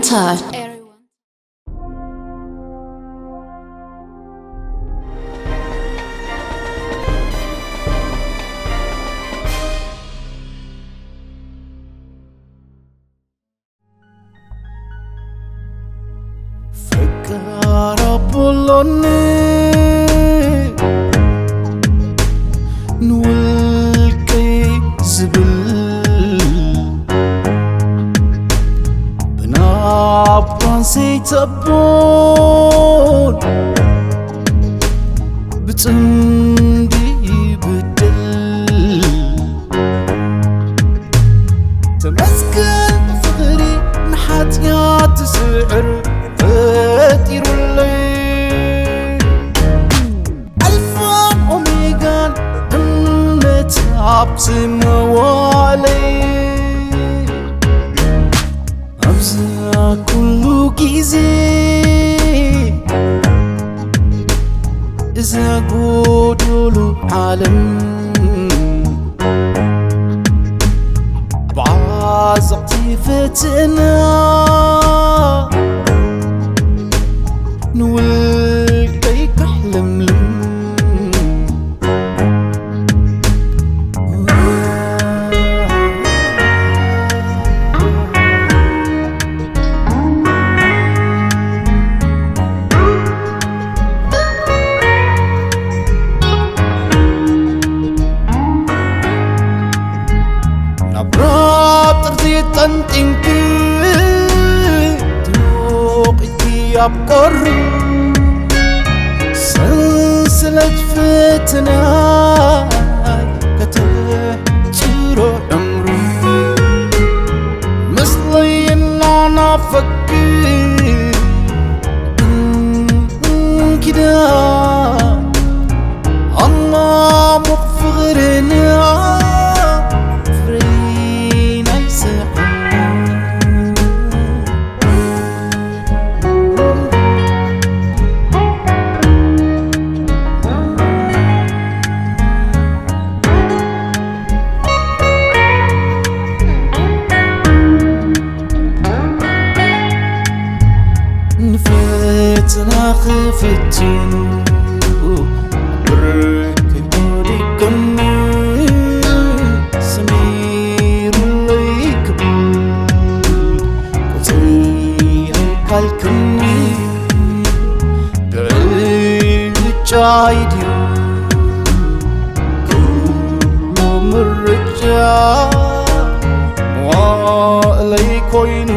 Star. ፈቃር ኣቦሎኒ ንውልቀይ ዝብል ብናባን ዘይተቦን ብጽምዲ ይብድል። ተመስገን ፍቕሪ ንሓጢኣት ትስዕር ፈጢሩለይ። ኣልፋን ኦሜጋን እምነት ሃብቲ መዋእለይ። ኣብዛ ኩሉ ግዜ እዛ ጎዶሎ ዓለም ብዓዘቕቲ ፈተና ንውልቀይ ካሕለምልም። ናብ ራብ ጥርዚ ጠንጢንኪ ትውቕቲ ኣብ ቆሪ ሰንሰለት ፈተና ከተሕጽሮ ዕምሪ ምስለይ እናናፈቅኪ እንኪዳ ኣማሙቕ ፍቕርና ፍሬ ናይ ስሕና። ንፈተና ክፍትኑ ብርክ ወዲቅኒ ሰሚሩለይ ክብል ቁፅሪ ኣይካልክኒ። ብዕጫይ ድዩ ኩሉ ምርጫ መዋእለይ ኮይኑ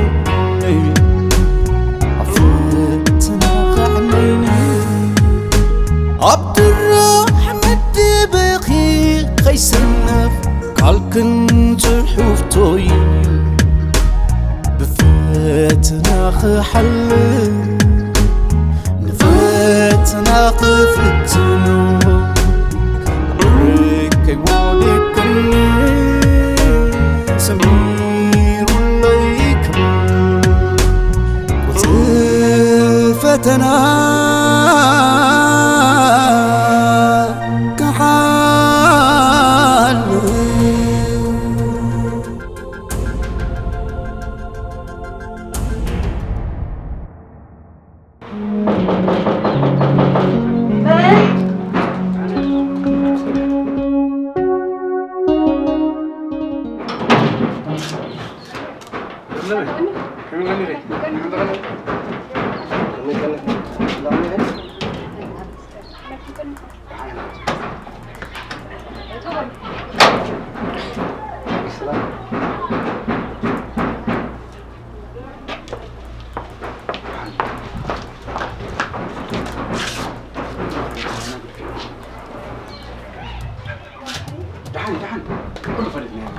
ኣብ ፈተና ከዕነይኒ ኣብ ድራሕ መደበኺ ከይሰነፍ ቃልክን ጽሑፍቶይ ብፈተና ክሓልፍ ንፈተና ክፍትኑ ርክ ከይወደቅኒ ሰሚሩለይ ክብል ቁጽሪ ፈተና ክሓልፍ። ደሓን ደሓን ኩሉ ፈሊጥና ኢና።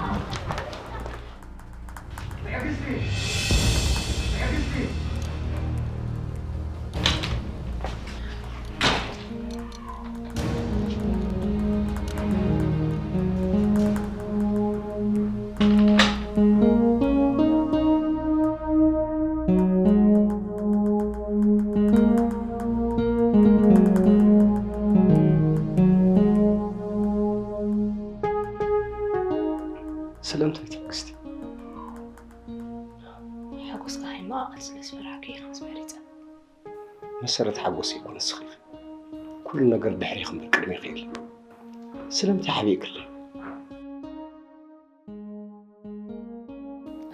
ሰላምታ ትዕግስቲ። ሓጎስካ ሃይማ ቃል ስለ ዝፈራሕኩ እየ ከምዚ መሪጸ። መሰረት ሓጎስ ይኮነ ስኺ። ኩሉ ነገር ድሕሪ ክንብል ቅድሚ ይኽእል። ስለምንታይ ሓቢእክለይ?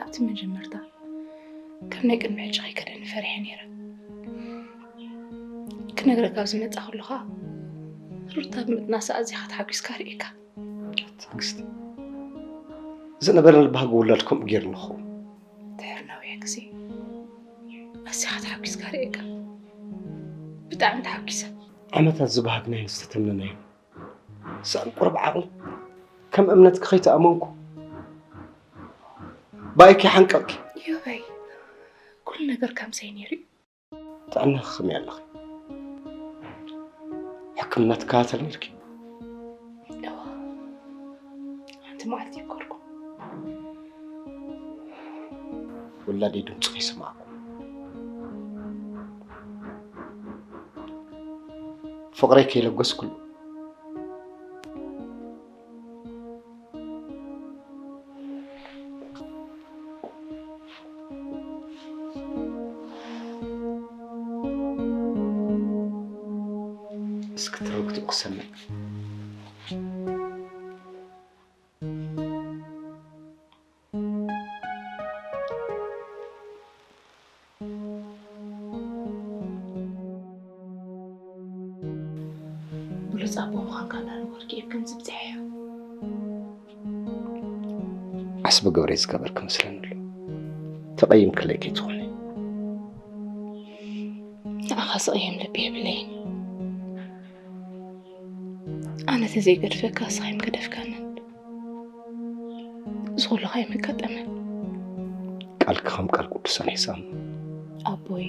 ኣብቲ መጀመርታ ከም ናይ ቅድሚ ዕጭ ከይከደኒ ፈሪሐ ነይረ። ክነግረካ ኣብ ዝመጻ ከለኻ ሩታ ብምጥናሳ ኣዚኻ ተሓጒስካ ርእየካ። ትዕግስቲ፣ ዝነበረኒ ባህጊ ውላድ ከምኡ ጌርኒ ክኸውን። ድሕሪ ነዊሕ ግዜ ኣዚኻ ተሓጒስካ ርእየካ ብጣዕሚ ተሓጒሰ። ዓመታት ዝበሃግናዮን ዝተተመነናዮን ሳዕን ቁሩብ ዓቕሊ ከም እምነትኪ ከይተኣመንኩ ብኣይኪ ሓንቀቕኪ። ዮበይ፣ ኩሉ ነገር ከምዘይ ነይሩ እዩ። ጥዕናኺ ከመይ ኣለኺ? ሕክምና ትከታተል ነይርኪ? እዋ፣ ሓንቲ መዓልቲ ይኮርኩ። ውላደይ ድምፂ ከይሰማዕኩ ፍቕረይ ከይለገስኩሉ እስኪ ትረግጡ ክሰምዕ። ብሉጽ ኣቦ ምዃንካ እንዳነበርኪ እየ ከምዚ ብጽሐዮ። ዓስቢ ግብረይ ዝገበርኪ መስለኒ ኣሎ። ተቐይምክለይ ከይትኾኒ። ንዓኻ ዝቕየም ልቢ የብለይን። ኣነ ተዘይገድፈካ ንስኻ ኣይምገደፍካንን። እዚ ኩሉ ከኣ ኣይምጋጠመን። ቃልኪ ከም ቃል ቅዱሳን ይሰኣም። ኣቦይ፣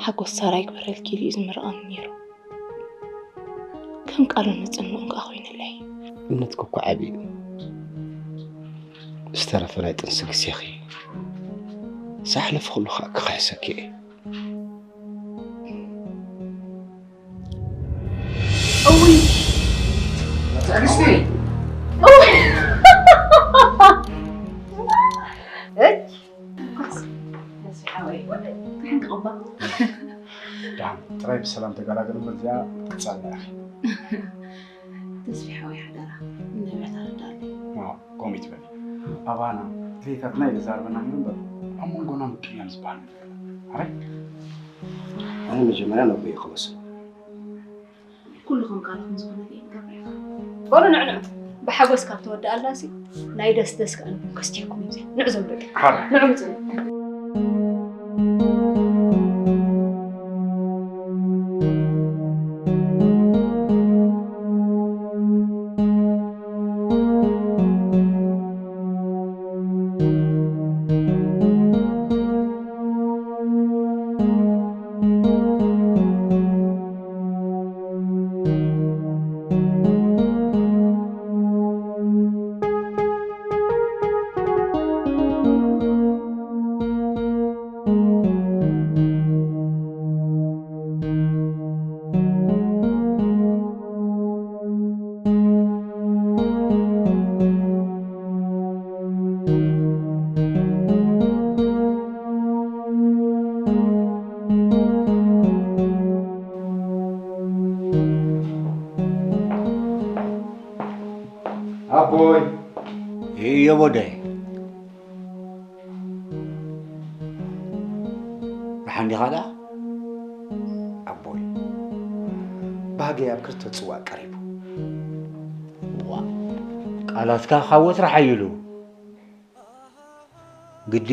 ሓጎስ ሳራ ይግበረልኪ ኢሉ እዩ ዝምርቐኒ ነይሩ። ከም ቃሉ ንጽንኡ እንከኣ ኮይንለይ። እምነትኪ እኮ ዓቢ እዩ። ዝተረፈ ናይ ጥንሲ ግዜኺ፣ ዝሓለፈ ኩሉ ከኣ ክኽሕሰኪ እየ። እውይ! ትዕግስቲ! እውይ! እች! ተስፋ ሓወይ፣ ሓንቲ ቅባ። ደሓን ጥራይ ብሰላም ተገላገሉ እምበር እዚኣ ክትጻልያ ኢኺ። ተስፋ ሓወይ ሓደራ፣ ንብረት ኣረዳለይ። ከምኡ ይትበል። ኣባና ድሌታትና እዩ ዘዛርበና ነይሩ እምበር ኣብ መንጎና ምቅያም ዝበሃል ነገር የለን። ኣረ ኣነ መጀመርያ ናብ በይ ክወስን። ኩሉ ከም ቃልኩም ዝኾነ ዘይንገብር። በሉ ንዕንዑ። ብሓጎስ ካብ ተወደኣላሲ ናይ ደስደስ ከኣ ንቡን ከስትየኩም እዩ። ንዑ ዘምበል። ሓራ። ንዑ ምጽኡ። ኣቦይ። እዮ ወደይ። ደሓን ዲኻ ደኣ? ኣቦይ፣ ባህገይ ኣብ ክልተ ጽዋእ ቀሪቡ። ዋ፣ ቃላትካ ካብ ወትሩ ሓይሉ። ግዲ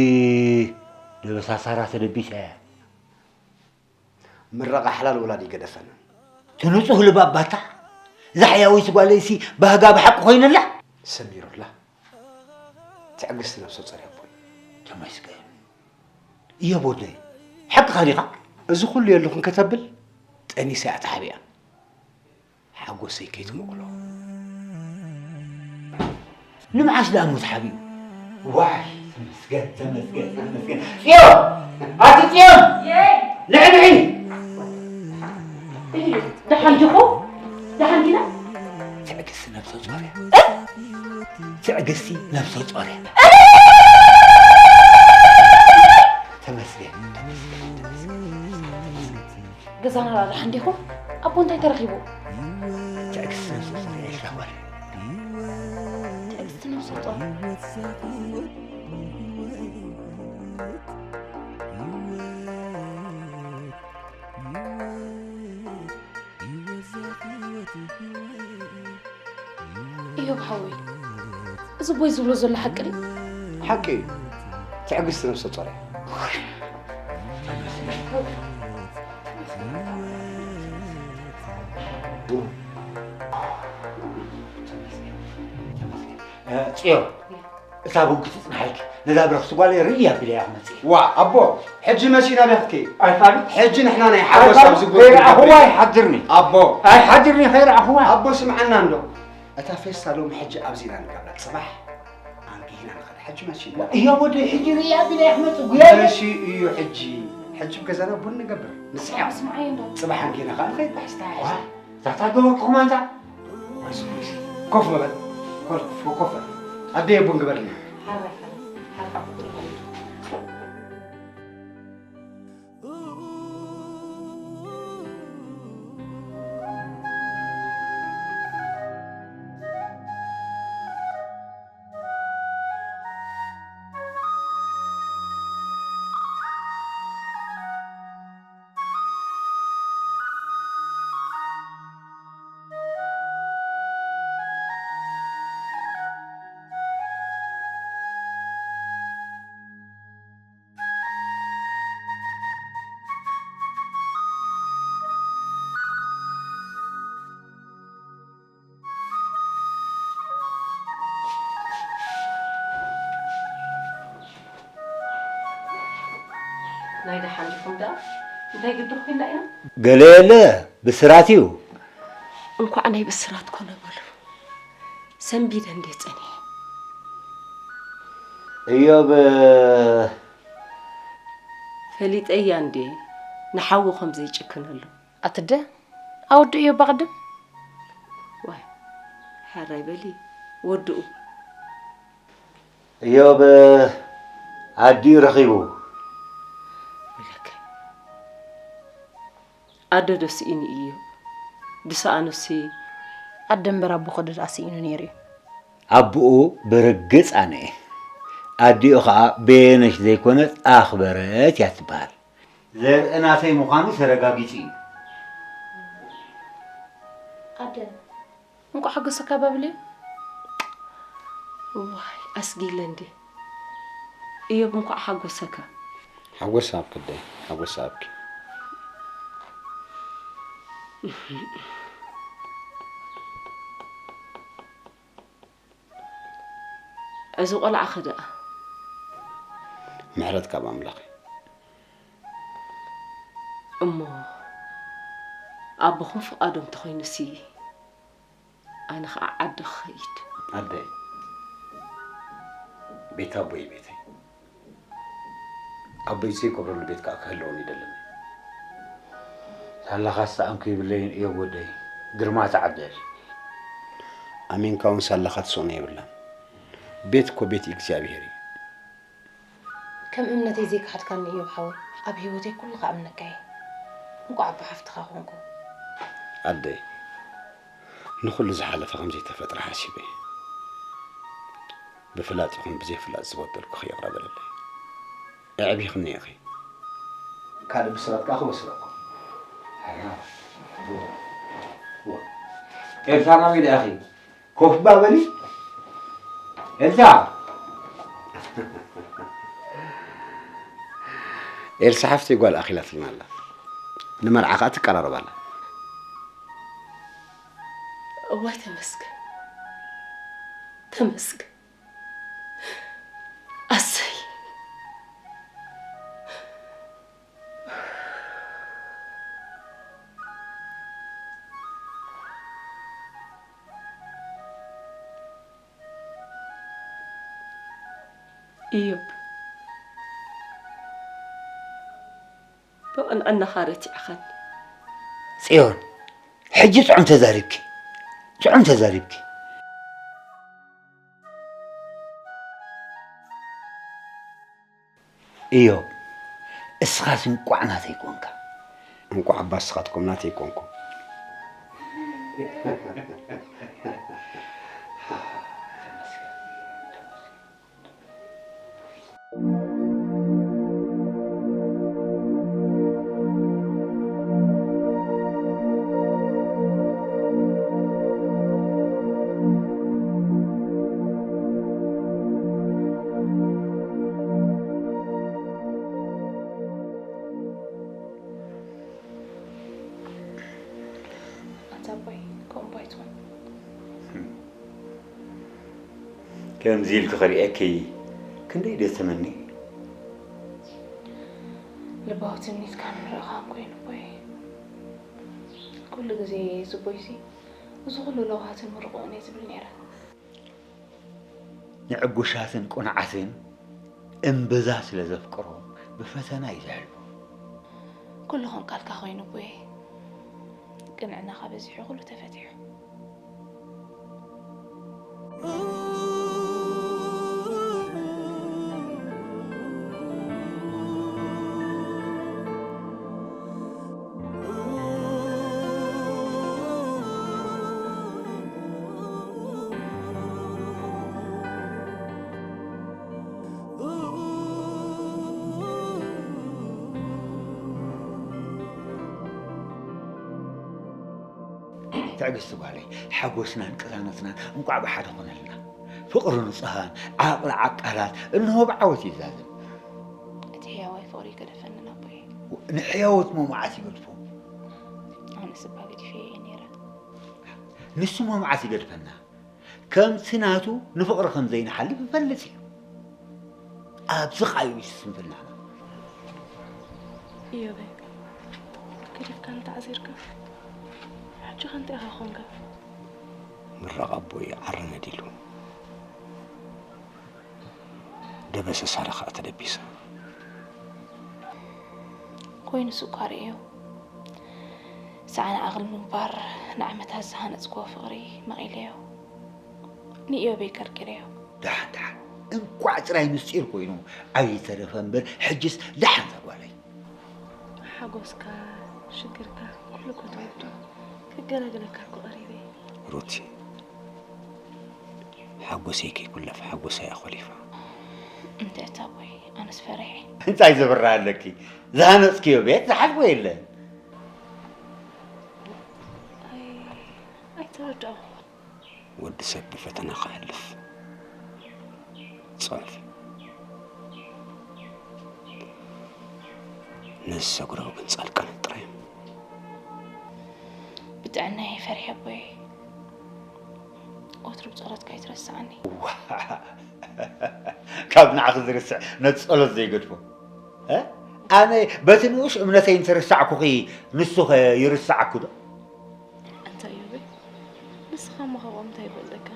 ደበሳ ሳራ ተደቢሳ እያ። ምረቓ ሓላል ወላዲ ገደፈንን። እቲ ንጹህ ልባ ባታ፣ እዛ ሕያወይቲ ጓለይሲ ባህጋ ብሓቂ ኮይኑላ? ሰሚሩላ። ትዕግስቲ ነብሰ ጾር ኣቦይ። ተመስገን። እዮብ ወደይ፣ ሓቅኻ ዲኻ? እዚ ኩሉ የለኹን ከተብል፣ ጠኒሳ እያ ተሓቢኣ። ሓጎሰይ ከይትመቕሎ። ንምዓስ ደኣ ሞት ሓቢኡ? ዋይ፣ ተመስገን፣ ተመስገን፣ ተመስገን። ጽዮን! ኣቲ ጽዮን! የይ! ንዕንዒ! ደሓን ዲኹ? ደሓን ዲና? ትዕግስቲ ነብሰ ጾር እያ። እ? ትዕግስቲ ነብሰ ጾር እያ። እ? ተመስገን፣ ተመስገን፣ ተመስገን፣ ተመስገን፣ ተመስገን። ገዛና ራዳሕ እንዲኹም? ኣቦ እንታይ ተረኺቡ? ትዕግስቲ ነብሰ ጾር እያ ኢልካ ጓል። ትዕግስቲ ነብሰ ጾር። እዮብ ሓወይ፣ እዚ ኣቦይ ዝብሎ ዘሎ ሓቂ ድዩ? ሓቂ እዩ። ትዕግስቲ ነብሰ ጾር እያ። እ፣ ጽዮን፣ እታ ቡን ክትጽንሓልኪ፣ ነዛ ብረኽቲ ጓለይ ርእይ ኣቢለያ ክመጽእ እየ። ዋ፣ ኣቦ፣ ሕጂ መሲና ዶ ክትከይድ? ኣይፋሉን። ሕጂ ንሕና ናይ ሓጎስ ኣይፋሉን። ኣብዚ ቡን ከይረኣኹዋ ክንገብር ኣይሓድርኒ። ኣቦ። ኣይሓድርኒ ከይረኣኹዋ። ኣቦ፣ ስምዓና እንዶ። እታ ፌስታ ሎሚ ሕጂ ኣብዚ ኢና ንገብራ። ጽባሕ ኣንጊህና ንኸድ። ሕጂ መሲና። እዮ ወደይ፣ ሕጂ ርእይ ኣቢለያ ክመጽእ ጉያ እየ። መሲ እዩ ሕጂ። ሕጂ ኣብ ገዛና ቡን ንገብር። ንስሕያ። ስምዓይ እንዶ። ጽባሕ ኣንጊህና ኸኣ ንኸይድ ብሕስታ። ዋ፣ ዛታ ገበርኩኹም ኣንታ። ኮፍ በል። ኮፍ፣ ኮፍ በል። ኣደየ ቡን ግበርልና። ናይ ደሓን ዲኹም ደኣ? እንታይ ግዲ ኮይና ኢና? ገለ የለ፣ ብስራት እዩ። እንኳዕ ናይ ብስራት ኮነ በሉ። ሰንቢደ እንዴ ጸኒሐ። እዮብ፣ ፈሊጠያ እንዴ ንሓዉ ከም ዘይጭክነሉ። ኣትደ፣ ኣወድእዮ ባቕድም። ዋይ፣ ሓራይ በሊ፣ ወድኡ። እዮብ ኣዲኡ ረኺቡ። ወይለከ። ኣደ ዶ ስኢኑ እዩ? ድሰኣኑሲ? ኣደ እምበር ኣቦ ከ ዶ ደኣ ስኢኑ ነይሩ እዩ? ኣቦኡ ብርግጽ ኣነ እየ። ኣዲኡ ኸኣ በየነሽ ዘይኮነት ኣኽበረት እያ ትበሃል። ዘርኢ ናተይ ምዃኑ ተረጋጊጹ እዩ። ኣደ፣ እንቋዕ ሓጎሰካ ባብለይ። ዋይ፣ ኣስጊለ እንዴ። እዮብ፣ እንቋዕ ሓጎሰካ። ሓጎስ ኣብኪ ኣደይ፣ ሓጎስ ኣብኪ። እዚ ቆልዓ ኸ ደኣ? ምሕረት ካብ ኣምላኽ እዩ። እሞ ኣቦኹም ፍቓዶም ተኾይኑሲ፣ ኣነ ኸዓ ዓዲ ክኸይድ። ኣደይ፣ ቤት ኣቦይ ቤተይ። ኣቦይ ዘይከብረሉ ቤት ከኣ ክህልወኒ ይደልን። ሳላኻ ዝሰኣንኩ የብለይን እዮብ ወደይ፣ ግርማ ተዓደል። ኣሜንካ እውን ሳላኻ ትስእኖ የብላን። ቤት እኮ ቤት እግዚኣብሄር እዩ። ከም እምነተይ ዘይከሓድካኒ እዮብ ሓወይ፣ ኣብ ህይወተይ ኩሉ ክኣምነካ እየ። እንቋዕ ኣቦ ሓፍትኻ ኮንኩ። ኣደይ፣ ንኹሉ ዝሓለፈ ከም ዘይተፈጥረ ሓሲበ እየ። ብፍላጥ ይኹን ብዘይፍላጥ ዝበደልኩኺ ይቕረ በልለይ። ኣዕቢኽኒ ኢኺ። ካልእ ብስራት ከኣ ክበስረኩም። ሓራ። ኤልሳ ናበይ ደኣ ኢኺ? ኮፍ ባ በሊ። ኤልሳ። ኤልሳ ሓፍተይ ጓል ኣኺላትልና ኣላ። ንመርዓ ከኣ ትቀራረብ ኣላ። እዋይ ተመስገን። ተመስገን። ኣሰይ። እዮብ፣ ብቕንዕናኻ ረቲዕኻኒ። ጽዮን፣ ሕጂ ጥዑም ተዛሪብኪ፣ ጥዑም ተዛሪብኪ። እዮብ፣ እስኻስ እንቋዕ ናተይ ኮንካ። እንቋዕ እባ ንስኻትኩም ናተይ ኮንኩም። ኣታ ኣቦይ፣ ከምኡ እባ ኣይትኹን። ከምዚ ኢልኪ ክርእየኪ ክንደይ ደስ ተመኒ። ልባዊ ትምኒትካን ምርቓኻን ኮይኑ ኣቦይ። ኩሉ ግዜ እዚ ኣቦይሲ፣ እዚ ኩሉ ለውሃትን ምርቑቕን እየ ዝብል ነይረ። ንዕጉሻትን ቁኑዓትን እምብዛ ስለ ዘፍቅሮም ብፈተና እዩ ዘሕልፎም። ኩሉ ከም ቃልካ ኮይኑ ኣቦይ። ቅንዕናኻ በዚሑ ኩሉ ተፈቲሑ። ትዕግስቲ ጓለይ፣ ሓጎስናን ቅሳነትናን እንቋዕ ብሓደ ኾነልና። ፍቕሪ ንጹሃን፣ ዓቕሊ ዓቃላት፣ እንሆ ብዓወት ይዛዘም። እቲ ሕያዋይ ፍቕሪ ይገደፈኒ ኣቦይ። ንሕያዎት እሞ መዓስ ይገድፎም? ኣነስ እባ ገዲፈዮ እየ ነይረ። ንሱ እሞ መዓስ ይገድፈና? ከምቲ ናቱ ንፍቕሪ ከም ዘይንሓልፍ ይፈልጥ እዩ። ኣብዚ ኸኣ እዩ ስንፍናና። ኢዮበይ፣ ገዲፍካኒ ተዓዚርካ፣ ሕጂ ኸ እንታይ ኢኻ ኾንካ? ምራቕ ኣቦይ ዓረ ነዲሉ። ደበሰ ሳራ ኸኣ ተደቢሳ። ኮይኑስ እኳ ርእዮ፣ ሰዓና ዓቕሊ ምግባር ንዓመታት ዝሃነጽክዎ ፍቕሪ መቒለዮ። ንኢዮበይ ከርኪረዮ። ደሓን፣ ደሓን። እንቋዕ ጥራይ ምስጢር ኮይኑ ኣይተረፈ እምበር፣ ሕጅስ ደሓን እዛ ጓለይ። ሓጎስካ፣ ሽግርካ፣ ኩሉ እኮ ተወዲኡ። ክገላግለካ እኮ ቀሪበ እየ። ሩቲ፣ ሓጎሰይ ከይጉለፍ፣ ሓጎሰይ ኣኾሊፋ። እንተ እታ ኣቦይ፣ ኣነስ ፈሪሐ። እንታይ ዘብርሃለኪ? ዝሃነጽክዮ ቤት ዝሓልፎ የለን። ኣይ-፣ ኣይተረዳእኹ። ወዲ ሰብ ብፈተና ክሓልፍ ጽሑፍ እዩ። ነዚ ዘጉረው ግን ጻድቃናት ጥራይ እዮም። ብጥዕናይ ፈሪሐ ኣቦይ። ወትሩ ብጸሎትካ ኣይትረስዓኒ። ዋ፣ ካብ ንዓኺ ዝርስዕ ነቲ ጸሎት ዘይገድፎ። እ? ኣነ በቲ ንኡሽ እምነተይ እንተረሳዕኩኺ ንሱኸ ይርሳዓኩ ዶ? ኣንታ ኢዮበይ፣ ንስኻ እሞ ካብኦም እንታይ ይበልጸካ?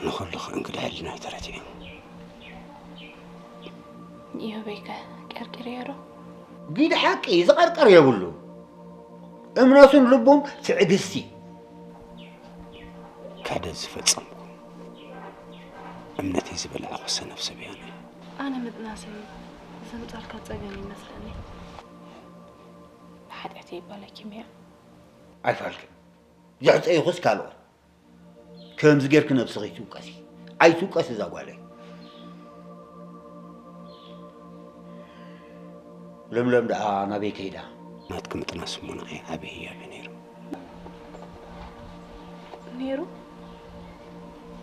ንኹሉ ከ እንግዳ ሕልናይ ተረቲዑ። ንኢዮበይ ከ ቀርቂረዮ ዶ? ጊድ ሓቂ ዝቐርቀር የብሉ። እምነቱን ልቡን ትዕግስቲ። ካደ ዝፈጸምኩ እምነተይ ዝበልዐኹ ሰነፍ ሰብ እያ ነይረ። ኣነ ምጥናሰይ ዘምጻልካ ጸገም ይመስለኒ። ንሓጢኣተይ ይባለኪ ሚያ። ኣይፋልክን። ዘሕጸይኹስ ካልኦት። ከምዚ ጌርኪ ነብስኺ ትውቀሲ። ኣይትውቀሲ እዛ ጓለይ። ለምለም ደኣ ናበይ ከይዳ? ናትኪ ምጥናስ እሞ ንዓይ ዓቢ ህያብ እዩ ነይሩ። ነይሩ?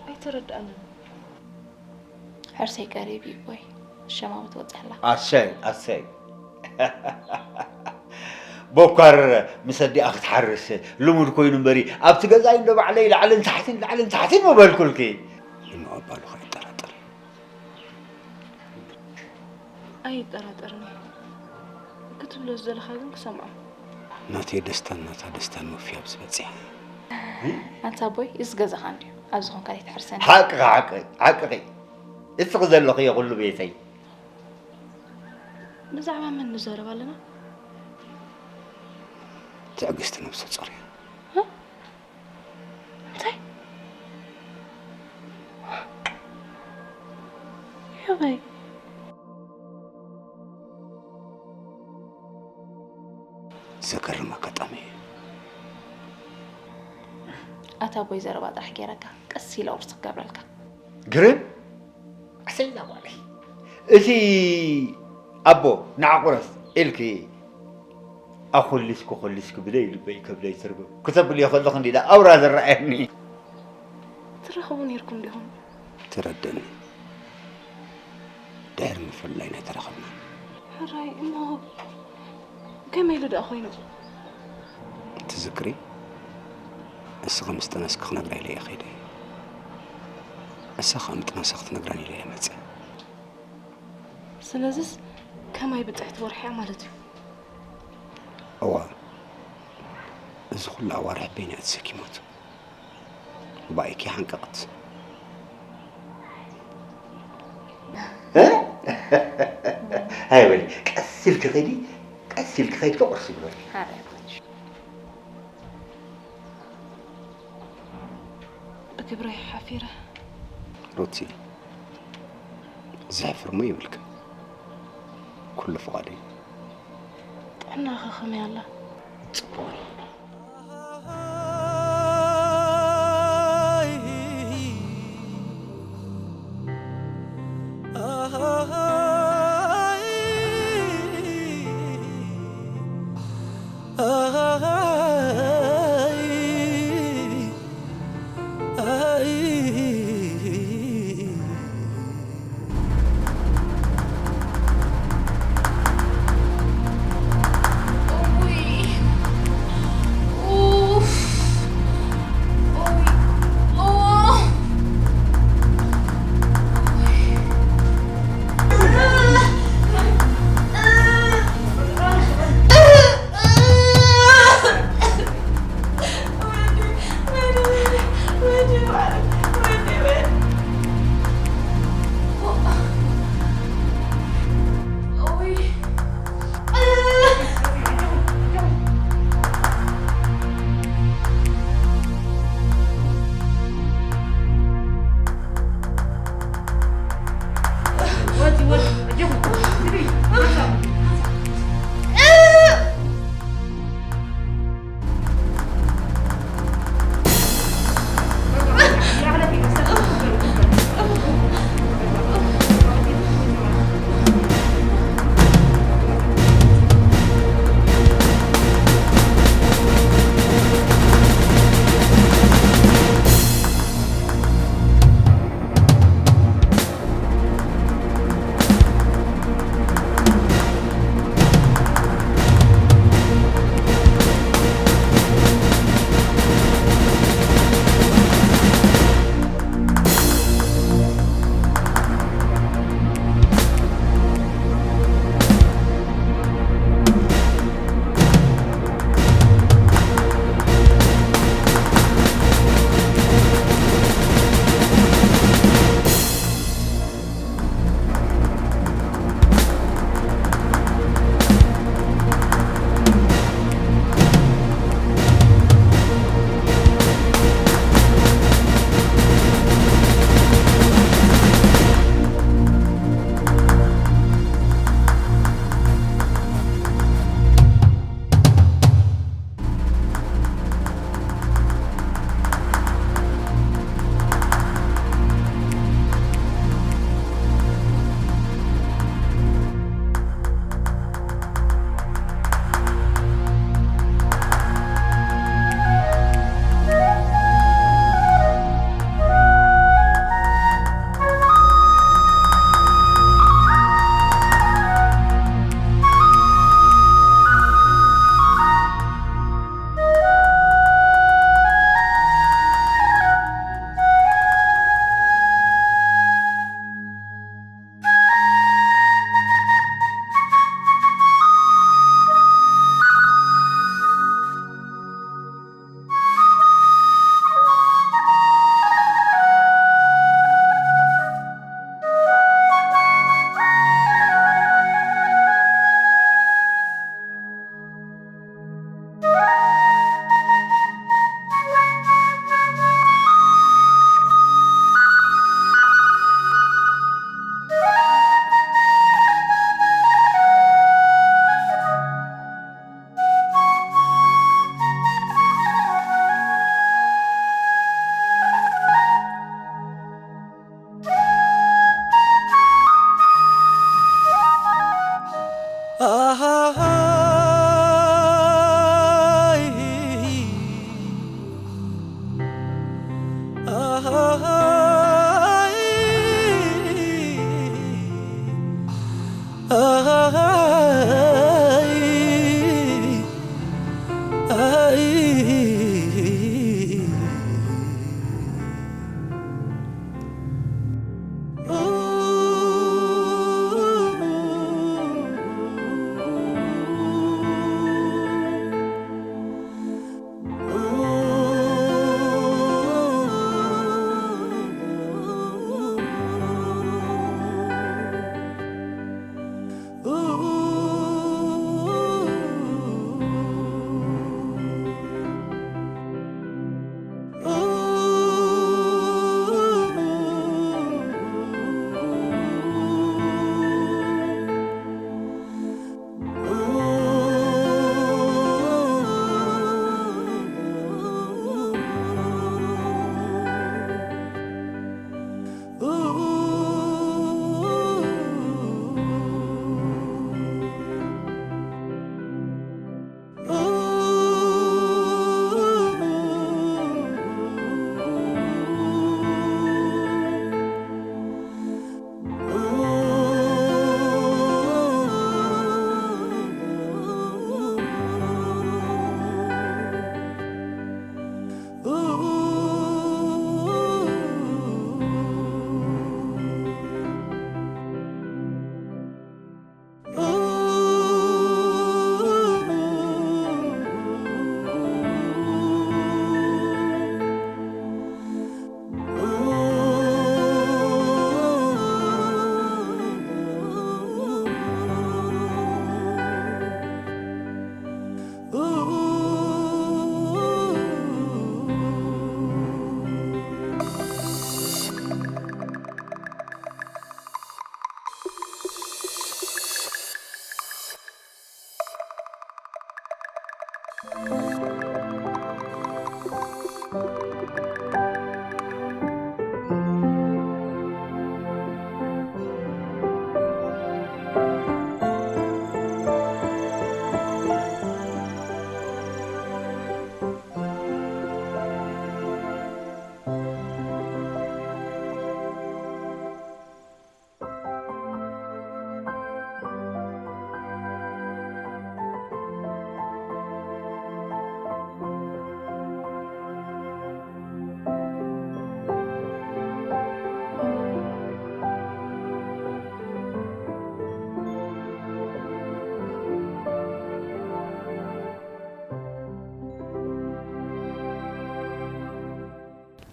ኣይተረድኣንን። ሕርሰይ ቀሪብ እዩ ቦይ። ሸማዊ ትወጽእ ኣላ። ኣሰይ፣ ኣሰይ። ቦኳር ምስ ኣዲኣ ክትሓርስ ልሙድ ኮይኑ እምበሪ፣ ኣብቲ ገዛይ እንዶ ባዕለይ ላዕልን ታሕትን፣ ላዕልን ታሕትን ምበልኩልኪ። ንምቕባሉ ከይጠራጠር። ኣይጠራጠርን እየ። ክትብሎ ዝደለኻ ግን ክሰምዖ። ናተይ ደስታን ናታ ደስታን ወፊያ ኣብዚ በጺሓ። ኣንታ ኣቦይ፣ እዚ ገዛኻ እንድዩ። ኣብዚ ኾንካ ዘይትሕርሰኒ። ሓቅኺ፣ ሓቂ-፣ ሓቅኺ። እስኺ ዘለኽዮ ኩሉ ቤተይ። ብዛዕባ መን ንዛረብ ኣለና? ትዕግስቲ ነብሰ ጾር እያ። እ? እንታይ? ዮበይ። ዘገርም ኣጋጣሚ እዩ። ኣታ ኣቦይ ዘረባ ጥራሕ ገይረካ ቀስ ኢለ ቁርሲ ክገብረልካ። ግርም ኣሰይዛ ጓለይ፣ እቲ ኣቦ ንዓቑረስ ኢልኪ ኣኹልስኪ ኹልስኪ ብደይ ልበይ ከብደይ ትርጉም ክተብልዮ ከለኹ እንዲዳ ኣውራ ዝረኣየኒ። ትራኸቡ ነይርኩም ዲኹም? ትረደኒ። ድሕሪ ምፍልላይና ተራኸብና። ሕራይ እሞ ከመይ ኢሉ ደኣ ኮይኑ? ትዝክሪ? እስኻ ምስ ጠነስኪ ክነግራ ኢለ እየ ከይደ። እሳ ኸዓ ምጥናሳ ክትነግረን ኢለ እየ መጸ። ስለዚስ ከማይ ብጽሕቲ ወርሒ እያ ማለት እዩ። እዋ፣ እዚ ኩሉ ኣዋርሕ በይና እያ ተሰኪማቶ። ባይኪ ሓንቀቕት። ሃይ በሊ፣ ቀስ ኢልኪ ኸይዲ፣ ቀስ ኢልኪ ኸይድኪ ቁርሲ ግበሪ። ብግብረይ ሓፊረ። ሩቲ፣ ዘሕፍር እሞ የብልክን። ኩሉ ፍቓደይ። ጥዕናኸ ከመይ ኣላ? ጽቡቕ።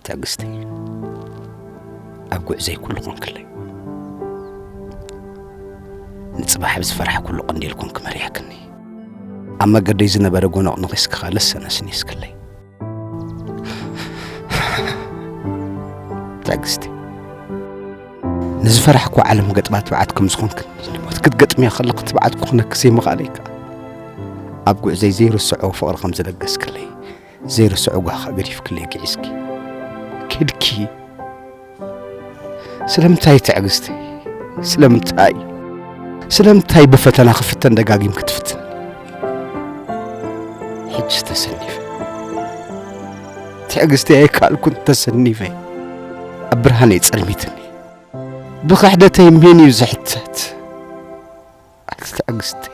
ትዕግስቲ፣ ኣብ ጉዕዘይ ኩሉ ኮንክለይ። ንጽባሕ ብዝፈራሕኩሉ ቀንዴል ኮንክ መሪሕክኒ። ኣብ መገደይ ዝነበረ ጎነቕ ነኺስኪ ኻለስ ሰነስኒ እስክለይ። ትዕግስቲ፣ ንዝፈራሕኩ ዓለም ገጥባ ትብዓት ከም ዝኾንክን ንሞት ክትገጥምያ ከለኺ ትብዓት ክኾነኪ ዘይምኽኣለይ ከኣ ኣብ ጉዕዘይ ዘይርስዖ ፍቕሪ ከም ዝለገስክለይ ዘይርስዑ ጓኻ ገዲፍክለይ ግዒዝኪ ኬድኪ። ስለምንታይ ትዕግስቲ? ስለምንታይ? ስለምንታይ ብፈተና ክፍተን ደጋጊም ክትፍትን? ሕጂ ተሰኒፈ። ትዕግስቲ ኣይከኣልኩን ተሰኒፈ። ኣብ ብርሃነይ ጸልሚትኒ። ብኽሕደተይ መን እዩ ዝሕተት? ኣቲ ትዕግስቲ።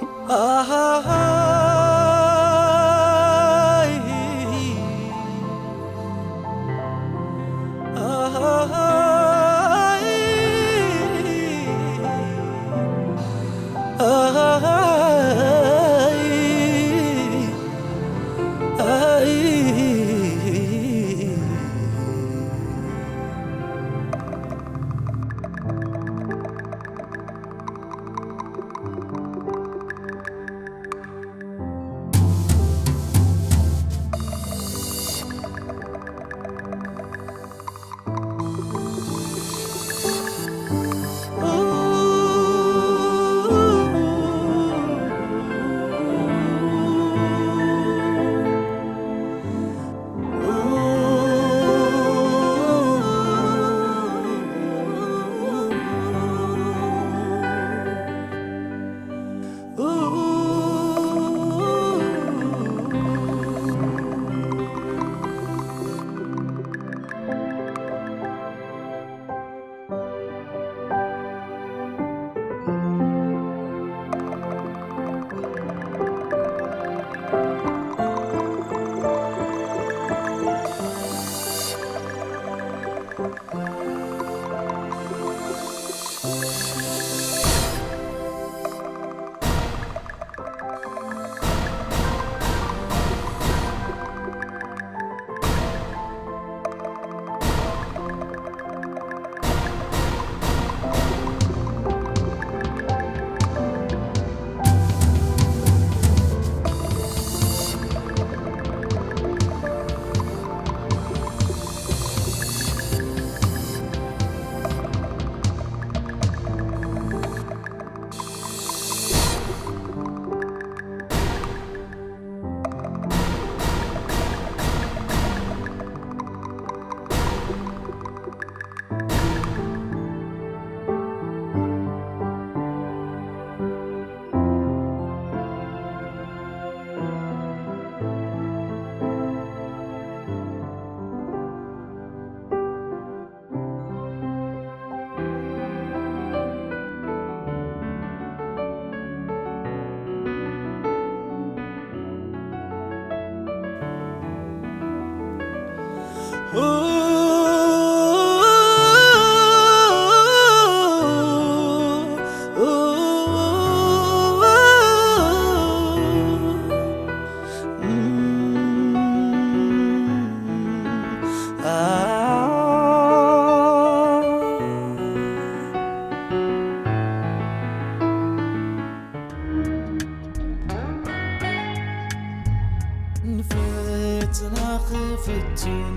ንፈተና ክፍትኑ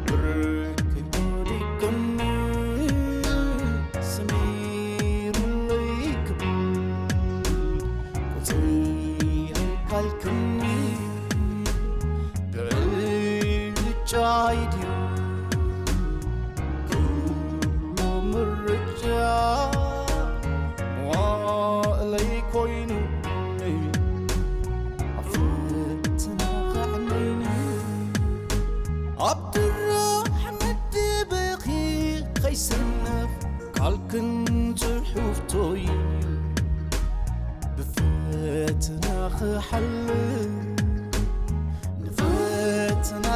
ብርክ ወዲቅኩም ስሚሩለይ ክብል ቁጽሪ ኣይካልክኒ። ብዕጫይ ድዩ ኩሉ ምርጫ መዋእለይ ኮይኑ ኣብ ፈተና ከዕነይኒ ኣብ ድራሕ መደበኺ ከይሰነፍ ካልክን ጽሑፍቶይ ብፈተና ክሓልፍ ንፈተና